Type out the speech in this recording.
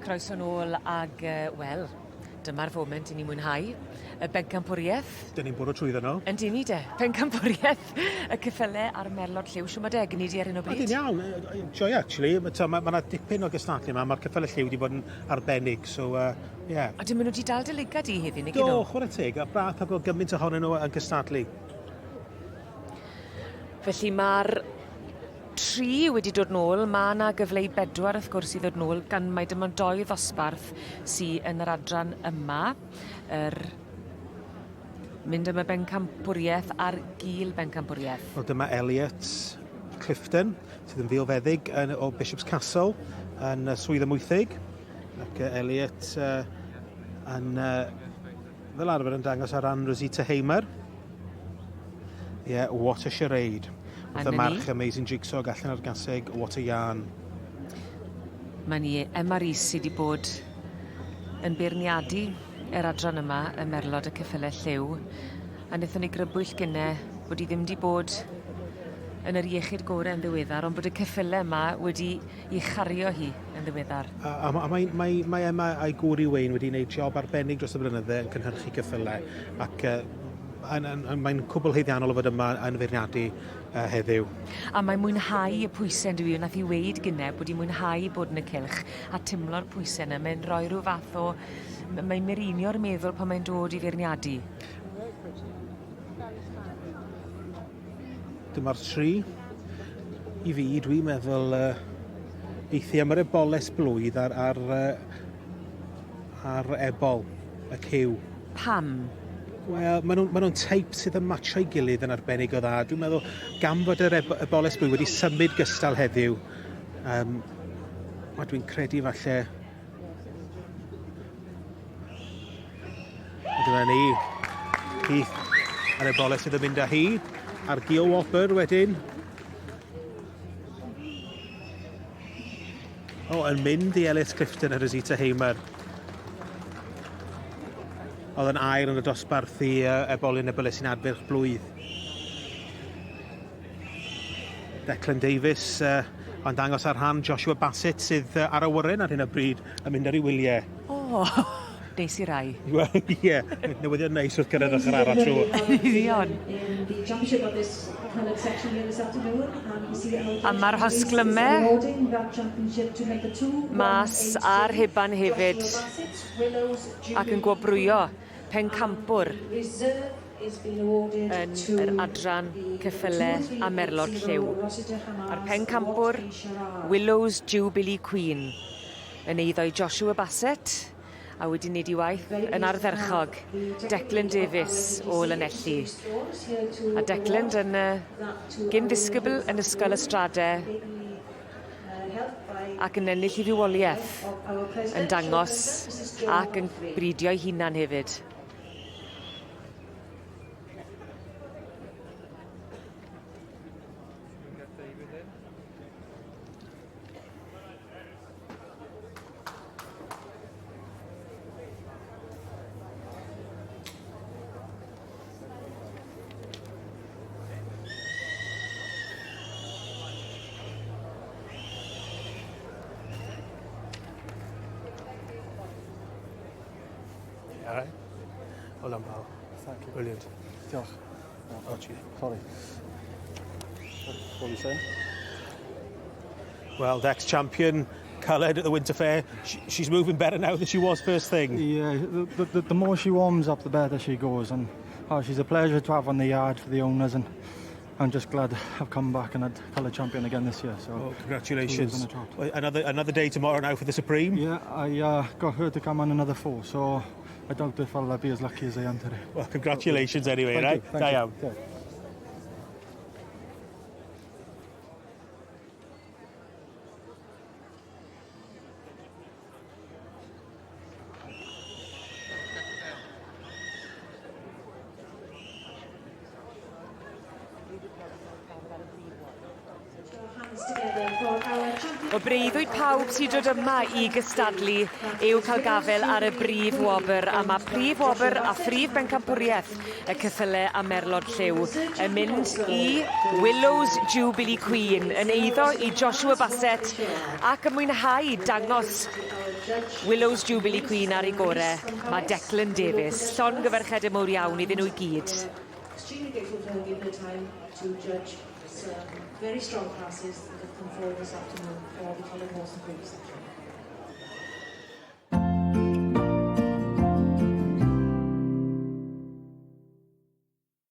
Croeso nôl ag, uh, wel, dyma'r foment i ni mwynhau. Y bencampwriaeth. Dyn ni'n bwrw trwyddo nhw. Yn dyn ni de. Pencampwriaeth y ceffyle a'r merlod lliw. Shwma de, gynni di ar hyn o bryd? Ydyn iawn. Joio, actually. Mae ma, ma dipyn o gystadlu yma. Mae'r ceffyle lliw wedi bod yn arbennig, so, yeah. A dim maen nhw wedi dal dy lygad di heddi, nag ydyn nhw? Do, chwarae teg. A braf cael gweld gymaint ohonyn nhw yn cystadlu. Felly mae'r tri wedi dod nôl, ma' 'na gyfle i bedwar wrth gwrs i ddod nôl gan mai dim ond doi ddosbarth sy yn yr adran yma. Yr mynd am y bencampwrieth a'r gil bencampwrieth. Wel dyma Elliot Clifton sydd yn filfeddyg yn, o Bishop's Castle yn Swydd Amwythig ac Elliot uh, yn uh, fel arfer yn dangos ar ran Rosita Hamer. Yeah, what a charade. Wrth y march Amazing Jigsaw allan ar gaseg, what a yarn. Mae ni Emma Rees sydd wedi bod yn beirniadu yr adran yma, y merlod y ceffyle lliw, a wnaethon ni grybwyll gynne bod hi ddim wedi bod yn yr iechyd gore yn ddiweddar, ond bod y ceffyle yma wedi 'i chario hi yn ddiweddar. A, a, a mae, mae, mae Emma a'i gŵr i Wayne wedi gwneud job arbennig dros y blynydde yn cynhyrchu cyffylau ac uh, mae'n cwbl haeddiannol o fod yma yn feirniadu uh, heddiw. A mae'n mwynhau y pwysau yn dyw 'i, nath hi weud gynne bod hi'n mwynhau bod yn y cylch a timlo'r pwysau 'na, mae'n rhoi rhyw fath o mae'n mireinio'r meddwl pan mae'n dod i feirniadu. Dyma'r tri. I fi, dwi'n meddwl uh, eithi am yr eboles blwydd ar, ar, uh, ar ebol, y cyw. Pam? Wel, maen nhw'n ma nhw teip sydd yn matcho'i gilydd yn arbennig o dda. Dwi'n meddwl, gan fod yr eb eboles blwydd wedi symud gystal heddiw, um, a dwi'n credu falle A dyna ni. Heath ar y boles sydd yn mynd â hi. A'r Gio Whopper wedyn. O, oh, yn mynd i Ellis Clifton a Rosita Hamer. Oedd yn ail yn y dosbarth i uh, ebolyn y byles sy'n adfyrch blwydd. Declan Davies uh, yn dangos ar rhan Joshua Bassett sydd uh, ar awyren ar hyn o bryd yn mynd ar ei wyliau. O, oh, neis i rai. Wel, ie, yeah. newyddion neis wrth gyrraedd ochr arall trwy. Union. A mae'r hosglymau mas a'r heban hefyd ac yn gwobrwyo pencampwr yn yr adran ceffyle a merlod lliw. A'r pencampwr, Willows Jubilee Queen, yn eiddo i Joshua Bassett, a wedi wneud 'i waith yn ardderchog, Declan Davies o Lanelli. A Declan yn yy gyn-ddisgybl yn Ysgol y Strade ac yn ennill 'i fywolieth, yn dangos ac yn bridio'i hunan hefyd. All right. Well done, pal. Thank you. Brilliant. Diolch. Oh, gee. Sorry. What were you saying? Well, Dex champion, coloured at the Winter Fair. She, she's moving better now than she was first thing. Yeah, the, the, the more she warms up, the better she goes. And oh, she's a pleasure to have on the yard for the owners. And I'm just glad I've come back and had colour champion again this year. So oh, congratulations. Another another day tomorrow now for the Supreme. Yeah, I uh, got her to come on another four, so I doubt if I'll be as lucky as I am today. Well, congratulations anyway, Thank right? You, thank Da you. iawn. Yeah. Hands together for our champion. O breuddwyd pawb sy'n dod yma i gystadlu yw cael gafel ar y brif wobr, a mae prif wobr a phrif bencampwriaeth y ceffyle a merlod lliw yn mynd i Willows Jubilee Queen yn eiddo i Joshua Bassett ac yn mwynhau dangos Willows Jubilee Queen ar ei gore, mae Declan Davies. Llongyfarchiadau mowr iawn iddyn nhw i gyd. Extremely grateful for her giving her time to judge some very strong classes that have come forward this afternoon for the Coloured Horse and Group section.